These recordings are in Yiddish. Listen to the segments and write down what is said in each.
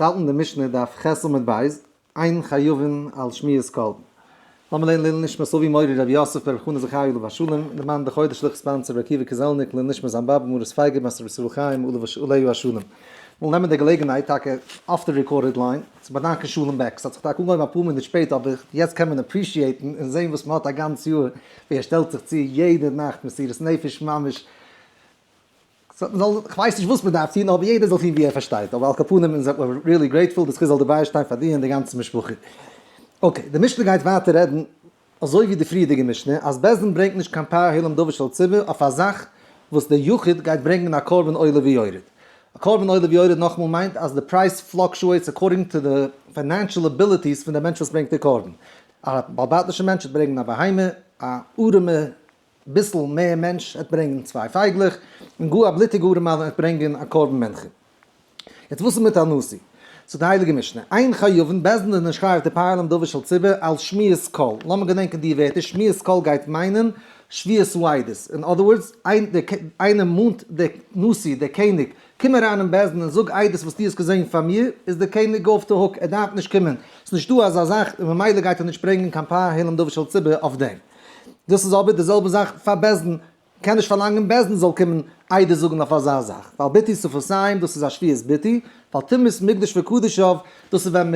האלטן די משנה דף ח' עמוד ב', אין חייבין על שמיעת קול. לאמיר לערנען לעילוי נשמת אבי מורי רבי יוסף ברב חנא זכרי' עליו השלום, די מאן די חודש'ליך sponsor ר' עקיבא קזעלניק לעילוי נשמת זיין באבע מרת פייגא בת רבי ישראל חיים עליו השלום. מ'וויל נעמען די געלעגנהייט טאקע אויף די recorded line צו באדאנקען שלום בעק, ס'האט זיך טאקע אנגעהויבן אפאר מינוט שפעט אבער יעצט קען מען appreciate ן און זען וואס מ'האט א גאנץ יאר ווי ער שטעלט זיך צו יעדע נאכט מסירות נפש ממש. כ'ווייס נישט וואס מ'דארף טון, אבער יעדער זאל טון ווי ער פארשטייט, אבער על כל פנים אונז זענען really grateful, די זכות זאל דיר ביישטיין פאר דיר און די גאנצע משפחה. okay, די משנה גייט ווייטער רעדן אזוי ווי די פריערדיגע משנה, אז בית דין ברענגט נישט קיין פר העלם דבר של ציבור אויף א זאך וואס דער יחיד גייט ברענגען א קרבן עולה ויורד. א קרבן עולה ויורד נאכאמאל מיינט אז די price fluctuates according to די financial abilities פון דער מענטש וואס ברענגט די קרבן. א בעל בתישע מענטש וועט ברענגען א בהמה, א ארעמע ביסל מער מענטש וועט ברענגען צוויי פייגלעך, און גאר א בלוטיגע ארעמאן וועט ברענגען א קרבן מנחה. יעצט וואס איז מיט א נשיא? זאגט די הייליגע משנה, אין חייבין, בית דין איז נישט חייב די פר העלם דבר של ציבור על שמיעת קול. לאמיר געדענקען די ווערטער, שמיעת קול גייט מיינען שבועת העדות. אין other words, איינער מאנט די נשיא, דער קעניג, קום אריין אין בית דין און זאג עדות וואס דו האסט געזען פאר מיר, איז דער קעניג off the hook, ער דארף נישט קומען, ס'איז נישטא אזא זאך, און ממילא גייט ער נישט ברענגען קיין פר העלם דבר של ציבור אויף דעם. דאס איז אבער די זעלבע זאך פאר בית דין, קען נישט פארלאנגען בית דין זאל קומען עדות זאגן אויף אזא זאך, ווייל ביטוי שפתיים דאס איז א שבועת ביטוי, ווייל טומאת מקדש וקדשיו דאס איז ווען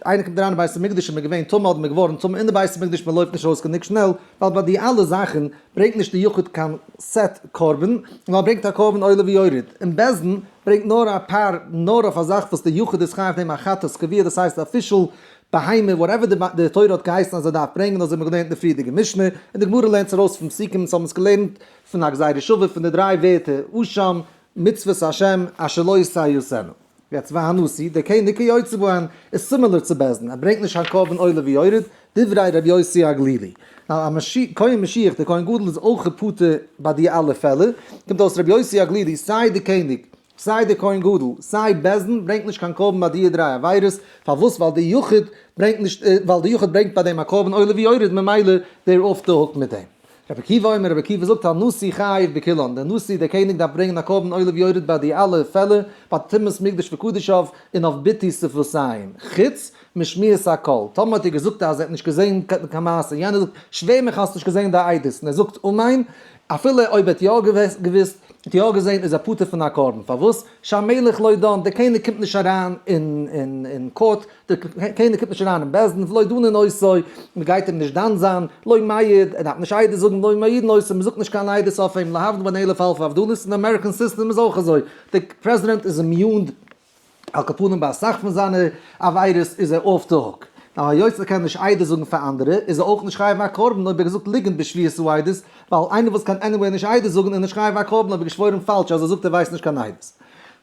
איינער קומט אריין אין בית המקדש און מען געווען טמא אדער מען געווארן טמא אין די בית המקדש מען לויפט נישט ארויס גענוג שנעל, ווייל ביי די אלע זאכן ברענגט נישט די יחיד קיין סעט קרבן, נאר ברענגט א קרבן עולה ויורד, און בית דין ברענגט נאר א פר נאר אויף א זאך וואס די יחיד איז חייב דעם א חטאת קבוע דאס הייסט official בהמה, whatever די תורה האט געהייסן אז ער דארף ברענגען, אזוי האט מען געלערנט אין די פריערדיגע משנה, און די גמרא לערנט עס ארויס פון פסוקים, אונז האבן עס געלערנט פון א גזירה שווה פון די דריי ווערטער, אשם, מצוות השם, אשר לא תעשינה. יעצט והנשיא, דער קעניג כיוצא בהן, איז similar צו בית דין, ער ברענגט נישט קיין קרבן עולה ויורד, דברי רבי יוסי הגלילי. now א כהן משיח, דער כהן גדול איז אויך פטור ביי די אלע פעלער, קומט אויס רבי יוסי הגלילי, סיי די קעניג, סיי דער כהן גדול, סיי בית דין ברענגט נישט קיין קרבן ביי די דריי עבירות, פארוואס? ווייל די יחיד ברענגט נישט, ווייל די יחיד ברענגט ביי דעם א קרבן עולה ויורד ממילא they're off the hook מיט דעם. רבי עקיבא אומר, רבי עקיבא זאגט הנשיא חייב בכולן, דער נשיא, דער קעניג דארף ברענגען א קרבן עולה ויורד ביי די אלע פעלער, ביי טומאת מקדש וקדשיו, און אויף ביטוי שפתיים, חוץ משמיעת הקול, טאמער האט ער געזאגט אז ער האט נישט געזען קיין מעשה, יענער זאגט שווער מיך האסט נישט געזען די עדות, און ער זאגט אמן, אפילו אויב ער האט יא געוואוסט, האט יא געזען איז ער פטור פון א קרבן, פארוואס? שהמלך לא דן, דער קעניג קומט נישט אריין אין court, דער קעניג קומט נישט אריין אין בית דין, ולא דנין אותו, מען גייט אים נישט דן זיין, לא מעיד, ער דארף נישט עדות זאגן, לא מעידין אותו, מען זאגט נישט קיין עדות אויף אים, להבדיל בין אלף אלפי הבדלות, אין די American system איז אויך אזוי, דער פרעזידענט איז immune על כל פנים ביי אסאך פון זיינע עבירות איז ער off the hook. נאר היות ער קען נישט עדות זאגן פאר אנדערע איז ער אויך נישט חייב א קרבן אויב ער געזאגט ליגנט בשבועת העדות, ווייל איינער וואס קען anyway נישט עדות זאגן איז נישט חייב א קרבן אויב ער געשוואוירן פאלש אז ער זאגט ער ווייסט נישט קיין עדות.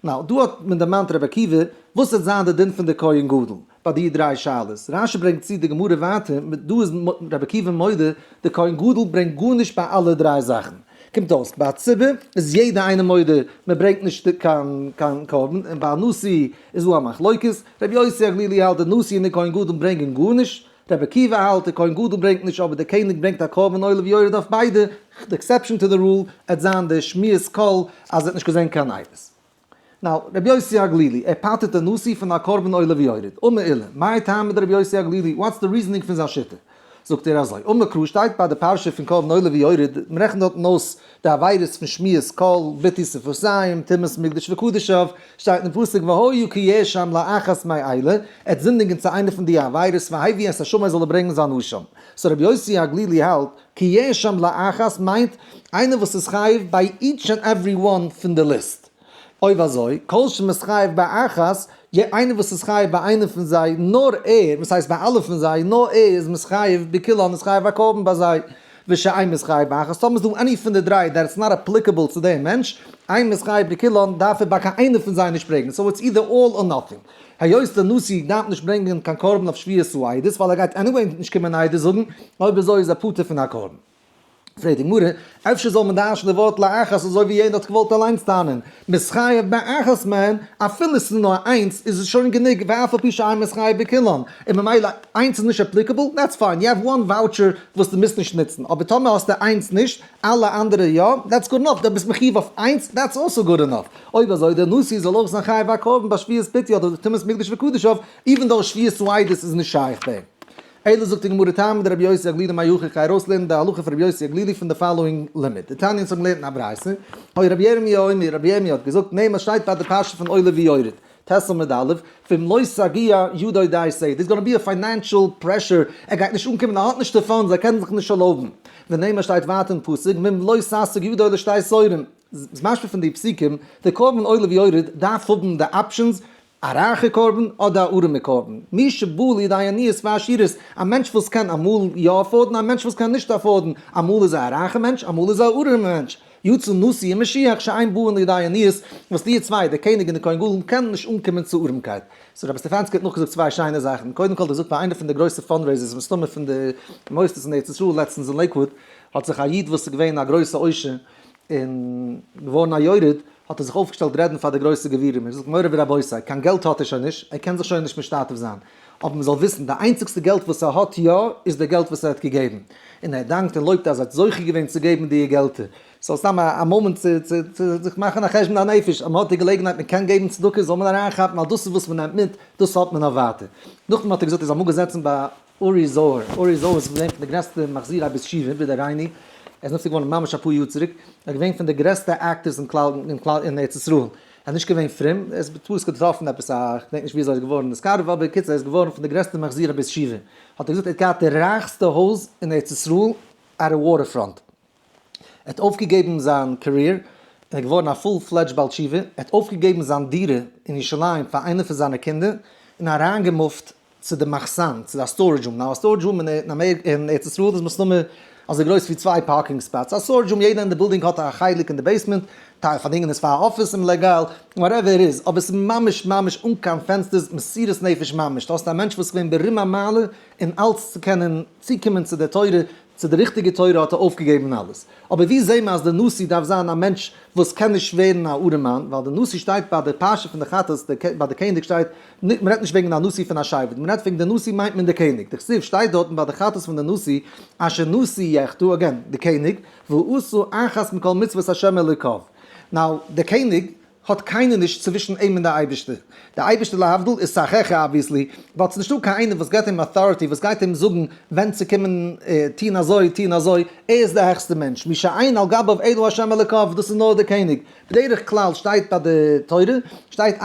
now דא האט מען דערמאנט רבי עקיבא, וואס וועט זיין די דין פון די כהן גדול ביי די דריי שאלות? רשי ברענגט צו די גמרא ווייטער, דא איז רבי עקיבא מודה די כהן גדול ברענגט גארנישט ביי אלע דריי זאכן. קומט אויס ביי א ציבור איז יעדער איינער מודה מען ברענגט נישט קיין קיין קרבן, און ביי א נשיא איז דא א מחלוקת, רבי יוסי הגלילי האלט די נשיא און די כהן גדול ברענגען גארנישט, רבי עקיבא האלט די כהן גדול ברענגט נישט אבער די קעניג ברענגט א קרבן עולה ויורד אויף ביידע, די exception to the rule עט זיין די שמיעת קול אז ער האט נישט געזען קיין עדות. now רבי יוסי הגלילי ער פטר'ט די נשיא פון א קרבן עולה ויורד, אמר עולא, מאי טעמא דרבי יוסי הגלילי, what's the reasoning פון זיין שיטה? זאגט ער אזוי, אמר קרא שטייט ביי די פרשה פון קרבן עולה ויורד, מען רעכנט דארטן אויס די עבירות פון שמיעת קול, ביטוי שפתיים, טומאת מקדש וקדשיו, שטייט אין פסוק והיה כי יאשם לאחת מאלה, ער וועט זינדיגן צו איינע פון די עבירות והביא את אשמו זאל ער ברענגען זיין אשם. so רבי יוסי הגלילי האלט, כי יאשם לאחת מיינט איינער וואס איז חייב ביי each and every one פון די ליסט. אויב אזוי, כל שמתחייב באחת, איינער וואס איז חייב ביי איינע פון זיי, נאר ער, וואס הייסט ביי אלע פון זיי, נאר ער איז מתחייב בכולן, איז חייב א קרבן ביי זיי, ושאין מתחייב באחת, טאמער איז דא any פון די דריי that it's not applicable צו דעם מענטש, אין מתחייב בכולן, דארף ער ביי קיין איינע פון זיי נישט ברענגען, so it's either all or nothing. היות דער נשיא דארף נישט ברענגען קיין קרבן אויף שבועת העדות, ווייל ער גייט anyway נישט קומען עדות זאגן, אויב אזוי איז ער פטור פון א קרבן. פרעגט די גמרא, אפשר זאל מען דרש'ן די ווארט לאחת אזוי ווי יענער האט געוואלט אליינס טענה'ן, מתחייב באחת מהן, אפילו ס'איז נאר איינס איז עס שוין גענוג ואף על פי שאין מתחייב בכולן, און ממילא איינס איז נישט applicable, that's fine, you have one voucher וואס דו מוזט נישט נוצן, אבער טאמער האסטו איינס נישט, אלע אנדערע יא, that's good enough, דו ביסט מחיוב אויף איינס, that's also good enough. אויב אזוי דער נשיא זאל אויך זיין חייב א קרבן ביי שבועת פתי אדער טומאת מקדש וקדשיו, even though שבועת העדות איז נישט שייך ביי אים. אלא זאגט די גמרא טעמא דרבי יוסי הגלילי מאי הכי כ'גיי ארויסלערנען די הלכה פון רבי יוסי הגלילי פון די following לימוד דתניא אונז האבן געלערנט אין א ברייתא היה רבי ירמי' אומר רבי ירמי' האט געזאגט נאמר שטייט ביי די פרשה פון עולה ויורד ט' עמוד א' ואם לא תגיע ידו די סעי there's gonna be a financial pressure ער גייט נישט אנקומען ער האט נישט די funds ער קען זיך נישט ערלויבן ונאמר שטייט ווייטער אין פסוק ואם לא תשיג ידו לשתי תורים איז משמע פון די פסוקים די קרבן עולה ויורד דארף האבן די options א רייכע קרבן אדער א ארעמע קרבן? מי שבא לידי עניות ועשירות, א מענטש וואס קען אמאל יא afford ן, א מענטש וואס קען נישט afford ן, אמאל איז ער א רייכע מענטש, אמאל איז ער א ארעמע מענטש. יצא נשיא ומשיח שאין באין לידי עניות, וואס די צוויי, דער קעניג און דער כהן גדול, קענען נישט אנקומען צו ארעמקייט. so רבי סטעפאנסקי האט נאכגעזאגט צוויי שיינע זאכן, קודם כל האט ער געזאגט פאר איינער פון די גרויסע fundraisers, מסתמא פון די מוסדות אין ארץ ישראל לעצטנס אין לעיקוואוד, האט זיך א איד וואס איז געווען א גרויסע עושר, און געווארן א יורד, האט ער זיך אויפגעשטעלט רעדן פאר די גרויסע גבירים, ער האט געזאגט מורי ורבותי, קיין געלט האט ער שוין נישט, ער קען זיך שוין נישט משתתף זיין, אבער מען זאל וויסן, די איינציגסטע געלט וואס ער האט יא, איז די געלט וואס ער האט געגעבן, און ער דאנקט און לויבט אז ער האט זוכה געווען צו געבן די געלטער. ס'זאל סתם א מאמענט צו זיך מאכן א חשבון הנפש, אז מען האט די געלעגנהייט מען קען געבן צדקה זאל מען אריינכאפן, ווייל דאס איז וואס מען נעמט מיט, דאס האט מען אויף ווייטער. נאכדעם האט ער געזאגט ער איז אמאל געזעצן ביי אורי זוהר, אורי זוהר איז געווען פון די גרעסטע מחזירי בתשובה בדורינו, ער איז נפטר געווארן ממש אפאר יאר צוריק, ער איז געווען פון די גרעסטע actors אין כלל אין כלל אין ארץ ישראל, ער איז נישט געווען פרום, ער איז בטעות געטראפן עפעס א, כ'דענק נישט ווי אזוי ער איז געווארן נתקרב, אבער בקיצור ער איז געווארן פון די גרעסטע מחזירי בתשובה, האט ער געזאגט ער האט געהאט די רייכסטע הויז אין ארץ ישראל at a waterfront. ער האט אויפגעגעבן זיין career און איז געווארן א full fledged בעל תשובה, ער האט אויפגעגעבן זיין דירה אין ירושלים פאר איינע פון זיינע קינדער און אריינגעמופט צו די מחסן, צו א storage room, now א storage room אין ארץ ישראל איז מסתמא אזוי גרויס ווי צוויי parking spots, א storage room יעדער אין די בילדינג האט א חלק אין די basement, טייל פארדינגען עס פאר א אפיס אומלעגאל, whatever איז, אבער ס'איז ממש ממש אן קיין פענסטערס, מסירות נפש ממש, דו האסט א מענטש וואס איז געווען ברום המעלה און אלץ צו קענען צוקומען צו די תורה, צו די ריכטיגע תורה האט ער אויפגעגעבן אלעס. אבער ווי זעהן מיר אז די נשיא דארף זיין א מענטש וואס קען נישט ווערן א ארעמאן, ווייל די נשיא שטייט ביי די פרשה פון די חטאת, ביי די קעניג שטייט, מען רעדט נישט וועגן א נשיא פון א שבט, מען רעדט וועגן די נשיא מיינט מען די קעניג, דכתיב שטייט דארטן ביי די חטאת פון די נשיא, אשר נשיא יחטא, again, די קעניג, ועשה אחת מכל מצוות ה' אלוקיו. now, די קעניג האט קיינער נישט צווישן אים און די אייבערשטער. די אייבערשטער להבדיל איז סאך העכער obviously, ווייל ס'איז נישטא קיין איינער וואס געבט אים authority וואס גייט אים זאגן ווען צו קומען טון אזוי טון אזוי, ער איז די העכסטע מענטש, מי שאין על גביו אלא השם אלוקיו, דאס איז נאר די קעניג. בדרך כלל שטייט ביי די תורה שטייט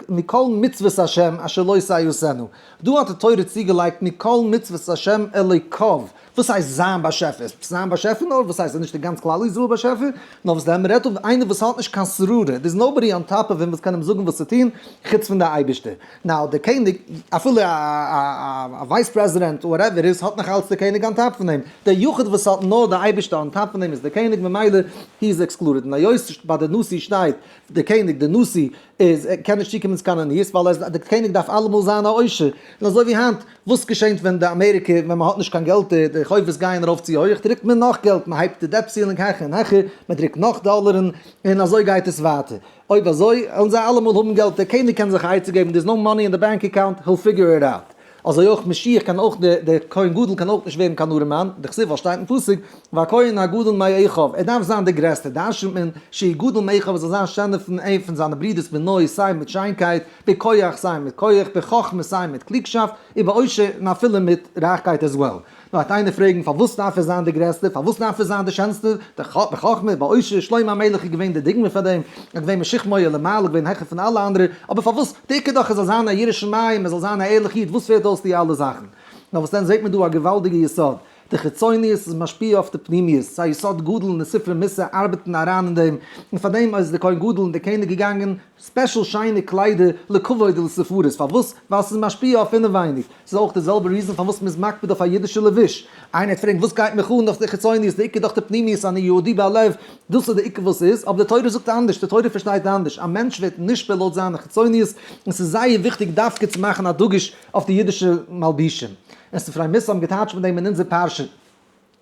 מכל מצוות השם אשר לא תעשינו, דא האט די תורה צוגעלייגט מכל מצוות השם אלוקיו, וואס הייסט זיין באשעפער? איז זיין באשעפער נאר? וואס הייסט איז נישט די גאנץ כלל ישראל באשעפער? נאר וואס דען? מ'רעדט אויף איינער וואס האט נישט קיין שררה, there is nobody on top of him וואס קען אים זאגן וואס צו טון, חוץ פון די אייבערשטער. now דער קעניג, אפילו א א vice president whatever איז, האט נאך אלץ דער קעניג on top פון אים. דער יחיד וואס האט נאר די אייבערשטער on top פון אים איז דער קעניג, ממילא he is excluded. און היות ביי די נשיא שטייט דער קעניג, דער נשיא, איז ער קען נישט צוקומען צו קיין עניות ווייל ער איז די קעניג דארף אלעמאל זיין א עושר, און אזוי ווי היינט וואס געשענט ווען די אמעריקע ווען מען האט נישט קיין געלט די די חובות גייען ארויף צו הויך דרוקט מען נאך געלט מען הייבט די debt ceiling העכער און העכער מען דרוקט נאך דאלערן און אזוי גייט עס ווייטער אויב אזוי וועלן זיי אלעמאל האבן געלט דער קעניג קען זיך א עצה געבן there's no money in the bank account he'll figure it out. אזוי אויך משיח קען אויך די דער כהן גדול קען אויך נישט ווערן קיין ארעמאן, דכתיב ווייל שטייט אין פסוק והכהן הגדול מאחיו, ער דארף זיין דער גרעסטער, דרש'נט מען שיהי' גדול מאחיו ער זאל זיין שענער פון אים פון זיינע ברידערס בנוי סיי מיט שיינקייט, בכח סיי מיט כח, בחכמה סיי מיט קלוגשאפט, ובעושר און אפילו מיט רייכקייט as well. נאר וועט איינער פרעגן פארוואס דארף ער זיין דער גרעסטער, פארוואס דארף ער זיין דער שענסטער, בחכמה, בעושר, שלמה המלך איז געווען דער דוגמא פאר דעם, ער איז געווען משכמו ולמעלה, געווען העכער פון אלע אנדערע, אבער פארוואס דיקא דאך ער זאל זיין א ירא שמים, ער זאל זיין א ערליך איד, וואס פעלט אויס די אלע זאכן? נאר וואס דען זעט מען דא א געוואלדיגע יסוד, די חיצוניות איז משפיע אויף די פנימיות, ס'איז א יסוד גדול און די ספרי מוסר ארבעטן אריין אין דעם, און פאר דעם איז דער כהן גדול און דער קעניג געגאנגען special שיינע קליידער לכבוד ולתפארת, פארוואס? ווייל ס'איז משפיע אויף אינעווייניג. ס'איז אויך די זעלבע reason פארוואס מ'איז מקפיד אויף א אידישע לבוש. איינער וועט פרעגן וואס גייט מיך אן נאך די חיצוניות, די עיקר דאך די פנימיות, אני יהודי בלב, דאס איז די עיקר וואס איז, אבער די תורה זאגט אנדערש, די תורה פארשטייט אנדערש, א מענטש ווערט נשפע לויט זיינע חיצוניות, און ס'איז זייער וויכטיג דווקא צו מאכן א דגוש אויף די אידישע מלבישים. און ספרי מוסר האבן געטייטשט מיט דעם אין אונזער פרשה.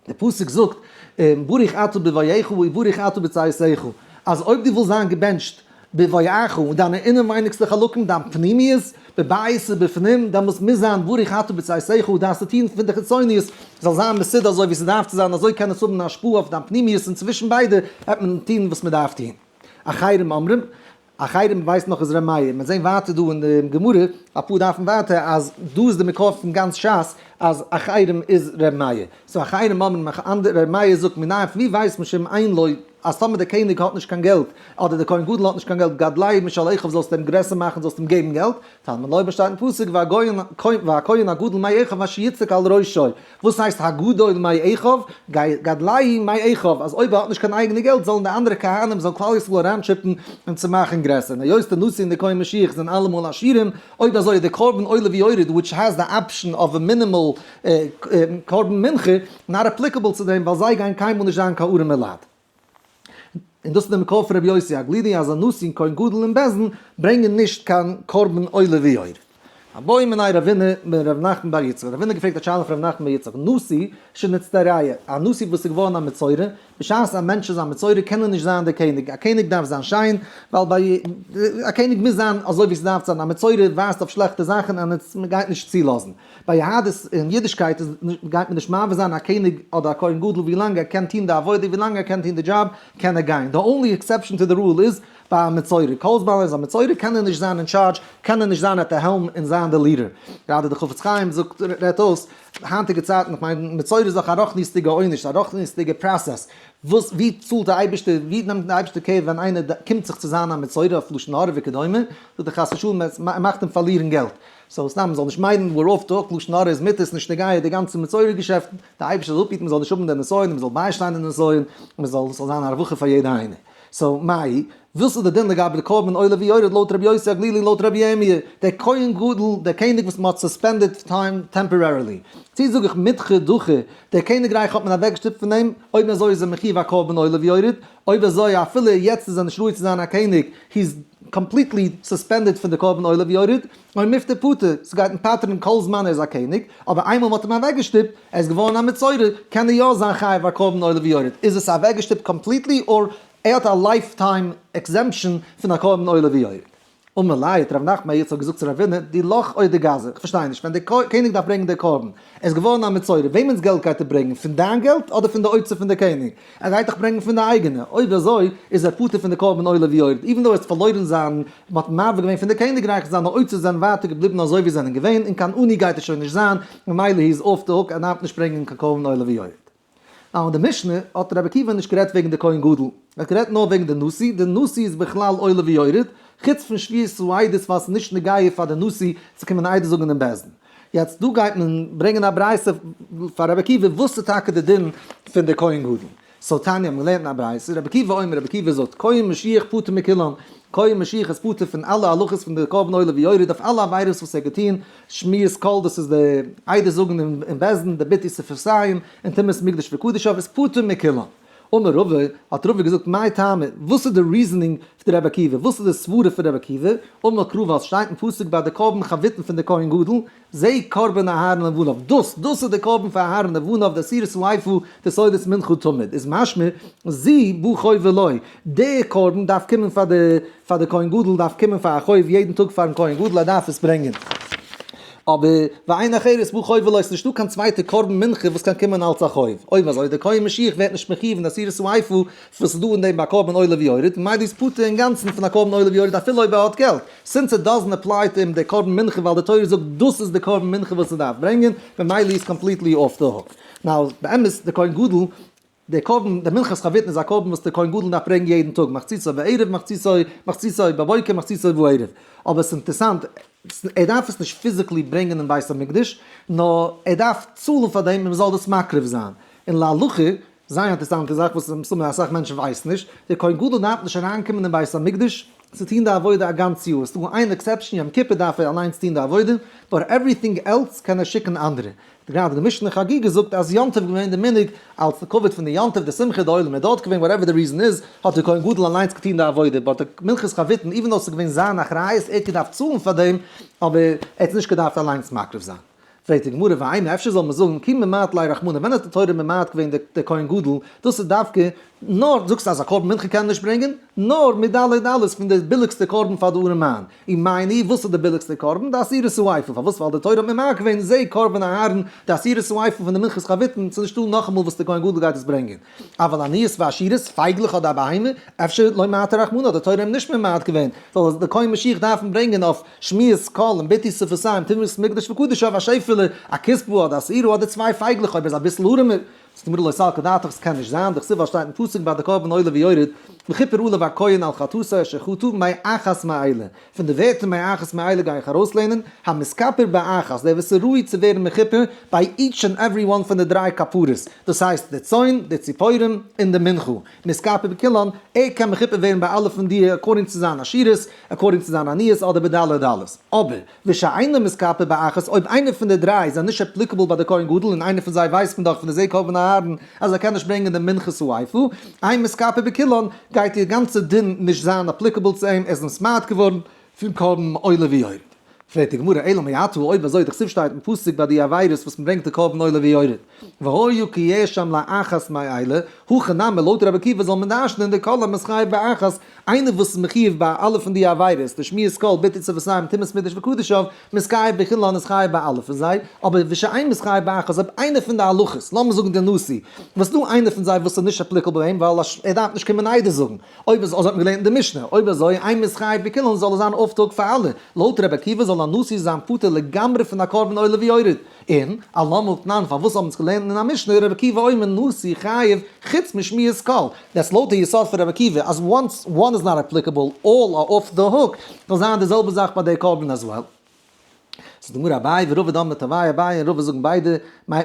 דער פסוק זאגט, ברוך אתה בבואך וברוך אתה בצאתך, אז אויב דו ווילסט זיין געבענטשט בבואך אין דיינע אינעווייניגסטע חלקים, דיין פנימיות, בבית ובפנים, דעמאלטס מוז זיין ברוך אתה בצאתך, דארפסטו טון פון די חיצוניות זאל זיין מסודר אזוי ווי ס'דארף צו זיין, אזוי קען עס האבן א השפעה אויף דיין פנימיות און צווישן ביידע וועט מען טון וואס מ'דארף טון. אחרים אומרים, אחרים ווייסט נאך איז ר' מאיר, מיר זעהן ווייטער דא אין די גמרא אפאר דפים ווייטער אז דא איז די מקור פון גאנץ שס אז אחרים איז ר' מאיר, so אחרים האבן אנדערע ר' מאיר זאגט מנין פון ווי ווייסט מען שאם אין לו אז טאמער די קעניג האט נישט קיין געלט אדער די כהן גדול האט נישט קיין געלט גדלהו משל אחיו זאלסטו אים גרעסער מאכן זאלסט אים געבן געלט, תלמוד לומר שטייט אין פסוק והכהן הגדול מאחיו אשר יצעק על ראשו, וואס הייסט הגדול מאחיו? גדלהו מאחיו, אז אויב ער האט נישט קיין אייגענע געלט זאלן די אנדערע כהנים זאל כלל ישראל אריינטשיפן אים צו מאכן גרעסער, און היות די נשיא און די כהן משיח זענען אלעמאל עשירים, אויב אזוי איז די קרבן עולה ויורד which has the option of a minimal קרבן מנחה not applicable צו דעם ווייל זיי גייען קיינמאל נישט זיין קיין ארעמע לייט. און דאס איז די מקור פון רבי יוסי הגלילי אז א נשיא און כהן גדול און בית דין ברענגען נישט קיין קרבן עולה ויורד. בעא מיניה רבינא מר' נחמן בר יצחק, רבינא האט געפרעגט א שאלה פון ר' נחמן בר יצחק, נשיא שנצטרע, א נשיא וואס איז געווארן א מצורע, בשעת א מענטש איז א מצורע קען ער נישט זיין דער קעניג, א קעניג דארף זיין שיין, ווייל ביי א קעניג מוז זיין אזוי ווי ס'דארף זיין, א מצורע ווייזט אויף שלעכטע זאכן און עס מ'גייט נישט צולאזן. ביי יהדות און אידישקייט איז גייט מען נישט מעביר זיין א קעניג אדער א כהן גדול ווי לאנג ער קען טון די עבודה, ווי לאנג ער קען טון די דזשאב קען ער גיין, the only exception to the rule איז ביי א מצורע, כל זמן ער איז א מצורע קען ער נישט זיין אין טשארדזש, קען ער נישט זיין at the helm און זיין די leader. גראדע די חפץ חיים זאגט רעדט אויס, היינטיגע צייטן, איך מיין מצורע איז דאך א רוחניות'דיגע עונש, א רוחניות'דיגע process, וואס ווי צאלט די אייבערשטער, ווי נעמט די אייבערשטער care ווען איינער קומט זיך צו זיין א מצורע אויף לשון הרע וכדומה, זאגט ער חס ושלום ער מאכט אים פארלירן געלט. so סתם מ'זאל נישט מיינען we're off the hook, לשון הרע איז מותר, ס'נישט נוגע די גאנצע מצורע געשעפטן, די אייבערשטער זאל אפהיטן מ'זאל נישט האבן די נסיון און מ'זאל ביישטיין די נסיון, און מ'זאל ס'זאל זיין א רווחה פאר יעדע איינער. so מאי, וואס איז די דין לגבי די קרבן עולה ויורד לויט רבי יוסי הגלילי און לויט רבי ירמי', דער כהן גדול, דער קעניג וואס מ'האט suspended temporarily? צי זאג איך מידחא דחי, דער קעניגרייך האט מען אוועקגעשטופט פון אים, אויב אזוי איז ער מחיוב א קרבן עולה ויורד, אויב אזוי אפילו יעצט איז ער נישט ראוי צו זיין א קעניג, he is completely suspended פון די קרבן עולה ויורד, או מיפטר פטור, ס'גייט אים פטר'ן כל זמן ער איז א קעניג, אבער איינמאל מ'האט אים אוועקגעשטופט, ער איז געווארן א מצורע, קען ער יא זיין חייב א קרבן עולה ויורד, איז עס אוועקגעשטופט completely or ער האט א lifetime exemption פון א קרבן עולה ויורד? אמר ליה האט רב נחמן בר יצחק געזאגט צו רבינא, דילך או דגזר, איך פארשטיי נישט, ווען דער קעניג דארף ברענגען דער קרבן, ער איז געווארן א מצורע, וועמענס געלט גייט ער ברענגען, פון דיין געלט אדער פון די אוצר פון דער קעניג? ער גייט דאך ברענגען פון די אייגענע, אויב אזוי איז ער פטור פון די קרבן עולה ויורד, even though ער האט פארלוירן זיין, מען האט מעביר געווען פון די קעניגרייך, זיינע אוצרות זענען ווייטער געבליבן אזוי ווי זיי זענען געווען, און קיין עני גייט ער שוין נישט זיין, ממילא he is off the hook, ער דארף נישט ברענגען קיין קרבן עולה ויורד. אה, אין די משנה האט רבי עקיבא נישט גערעדט וועגן די כהן גדול, ער האט גערעדט נאר וועגן די נשיא, די נשיא איז בכלל עולה ויורד, חוץ פון שבועת העדות ווייל ס'איז נישט נוגע פאר די נשיא צו קומען עדות זאגן אין בית דין. יעצט דא גייט מען ברענגען א ברייתא פאר רבי עקיבא וואס איז טאקע די דין פון די כהן גדול. so תניא האט מען געלערנט אין א ברייתא, רבי עקיבא אומר, רבי עקיבא זאגט, כהן משיח פטור מכולן, כהן משיח איז פטור פון אלע הלכות פון די קרבן עולה ויורד אויף אלע עבירות וואס ער האט געטון, שמיעת קול דאס איז די עדות זאגן אין בית דין, די ביטוי שפתיים, און טומאת מקדש וקדשיו איז פטור מכולן. אמר רבא, האט רבא געזאגט, מאי טעמא, וואס איז די reasoning פון רבי עקיבא, וואס איז די סברה פון רבי עקיבא, אמר קרא ווייל ס'שטייט אין פסוק ביי די קרבן חביתין פון די כהן גדול, זה קרבן אהרן לבניו, דאס, דאס איז די קרבן פאר אהרן לבניו, די עשירית האיפה, די סעודת מנחה תמיד, איז משמע, זו בא חובה לו, די קרבן דארף קומען פאר די, פאר די כהן גדול דארף קומען פאר א חוב יעדן טאג פארן כהן גדול ער דארף עס ברענגען. אבער ואין אחרת בא חובה לו, עס איז נישטא קיין צווייטע קרבן מנחה וואס קען קומען אלץ א חוב, אויב אזוי דער כהן משיח ווערט נישט מחיוב אין עשירית האיפה וואס איז דא אין דעם ביי קרבן עולה ויורד, ממילא איז פטור אינגאנצן פון א קרבן עולה ויורד אפילו אויב ער האט געלט, since it doesn't apply to אים דער קרבן מנחה ווייל די תורה זאגט דאס איז די קרבן מנחה וואס ער דארף ברענגען, ממילא איז completely off the hook. Now, באמת די כהן גדול, דער קרבן, דער מנחת חביתין איז א קרבן וואס דער כהן גדול דארף ברענגען יעדן טאג, מחציתו בערב, מחציתו, מחציתו בבוקר, מחציתו בערב. אבער עס איז אינטערעסאנט, ער דארף עס נישט physically ברענגען אין בית המקדש, נאר ער דארף צאלן פאר דעם און מען זאל דאס מקריב זיין. און להלכה, זייער אינטערעסאנטע זאך וואס מסתמא אסאך מענטשן ווייסן נישט, דער כהן גדול דארף נישט אריינקומען אין בית המקדש צו טון די עבודה א גאנץ יאר, עס איז דא איין exception, יום כיפור דארף ער אליינס טון די עבודה, but everything else קען ער שיקן אנדערע. גראדע די משנה חגיגה זאגט אז יום טוב געווען די מנהג אלס די כבוד פון די יום טוב די שמחה די עולם איז דארט געווען whatever די reason איז האט די כהן גדול אליינס געטון די עבודה but די מנחת חביתין even though ס'איז געווען זיין אחריות ער האט געדארפט צאלן פאר דעם אבער ער האט נישט געדארפט אליינס מקריב זיין. פרעגט די גמרא ואימא אפשר זאל מען זאגן כי ממעט ליה רחמנא ווען האט די תורה ממעט געווען די כהן גדול, דאס איז דווקא נאר זאגסט אז א קרבן מנחה קען מען נישט ברענגען, נאר מדלי דלות פון די ביליגסטע קרבן פאר די ארעמאן, ומאי ניהו וואס איז די ביליגסטע קרבן? די עשירית האיפה, פארוואס ווייל די תורה האט ממעט געווען זה קרבן אהרן די עשירית האיפה פון די מנחת חביתין, ס'איז נישטא נאכאמאל וואס די כהן גדול גייט עס ברענגען. אבל עניות ועשירות, פייגלעך אדער א בהמה, אפשר לא ממעטה רחמנא האט די תורה אים נישט ממעט געווען, זאל די כהן משיח דארפן ברענגען אויף שמיעת קול און ביטוי שפתיים טומאת מקדש וקדשיו א שעפעלע, א כשבה אדער א שעירה אדער צוויי פייגלעך אויב ער איז אביסל ארעמער. זאגט די גמרא לא סלקא דעתך ס'קען נישט זיין, דכתיב ווייל שטייט אין פסוק ביי די קרבן עולה ויורד, וכיפר עליו הכהן על חטאתו אשר חטא מאחת מאלה, פון די ווערטער מאחת מאלה גיי איך ארויסלערנען, המתכפר באחת, דער וואס איז ראוי צו ווערן מכופר ביי each and every one פון די דריי כפרות, דאס הייסט די צאן, די ציפורים, און די מנחה, מתכפר בכולן, ער קען מכופר ווערן ביי אלע פון די according צו זיין עשירות, according צו זיין עניות אדער בדלי דלות. אבער, ושאינו מתכפר באחת, אויב איינער פון די דריי זענען נישט applicable ביי די כהן גדול און איינער פון זיי ווייסט מען דאך פון די זה קרבן אהרן אז ער קען נישט ברענגען די מנחת האיפה, אין מתכפר בכולן, גייט די גאנצע דין נישט זיין applicable צו אים, ער איז נתמעט געווארן פון קרבן עולה ויורד. פרעגט די גמרא, אלא מעתה, אויב אזוי דכתיב שטייט אין פסוק ביי די עבירות וואס מ'ברענגט די קרבן עולה ויורד, והיה כי יהיה שם לאחת מאלה, הכא נמי לויט רבי עקיבא זאל מען דרש'נען דכל המתחייב באחת, איינער וואס איז מחיוב ביי אלע פון די עבירות, די שמיעת קול, ביטוי שפתיים, טומאת מקדש וקדשיו, מתחייב בכולן איז חייב ביי אלע פון זיי, אבער ושאין מתחייב באחת אויב איינער פון די הלכות, לאמיר זאגן די נשיא, וואס דא איינער פון זיי וואס איז נישט applicable ביי אים ווייל ער דארף נישט קומען עדות זאגן, אויב אזוי האט מען געלערנט אין די משנה, אויב אזוי אין מתחייב בכולן זאל עס זיין אויפטאג פאר אלע, לויט רבי עקיבא זאל א נשיא זיין פטור לגמרי פון א קרבן עולה ויורד, און, אלמה תנן פארוואס האבן אונז געלערנט אין א משנה רבי עקיבא אומר נשיא חייב חוץ משמיעת קול, דעס לויט די יסוד פון רבי עקיבא אז once one is not applicable all are off the hook, זאל זיין די זעלבע זאך ביי די קרבן as well. זאגט די גמרא אביי ורבא דאמרי תרוייהו אביי און רבא זאגן ביידע